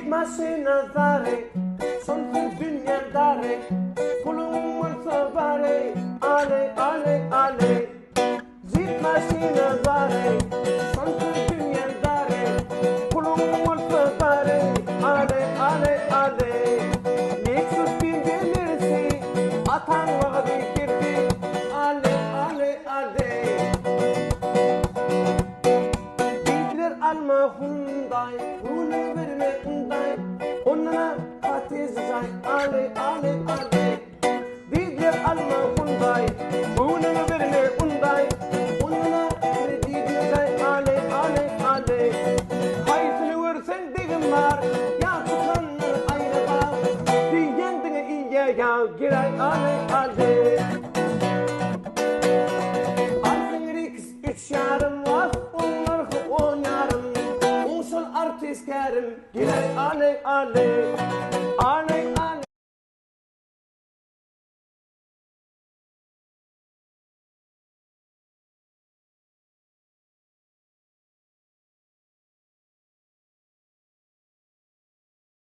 Jeep maşyna zary, Şonsuz dünýäm dary, Puluň bolsa bary, Aly, aly, aly. Jeep maşyna zary, Şonsuz dünýäm dary, Puluň bolsa bary, Aly, aly, aly. Lexus BMW Mersi, Ataň wagzy kirpi, Aly, aly, aly. Diýdiler alma Hyundai, Göwne berme undaý, Ondana kottej jaý, Aly, aly, aly. Diýdiler alma Hyundai, Göwnüňe berme undaý, Ondana kreditli jaý, Aly, aly, aly. Haýsyny görseň degim bar, Ýa çykandyr aýra bag, Diýýän diňe iýýä ýag, Geläý aly, aly. Alsaň Rix Üç ýarym wah, oň nyrhy on ýarym, Oň şol artist kärim, Geläý aly, aly.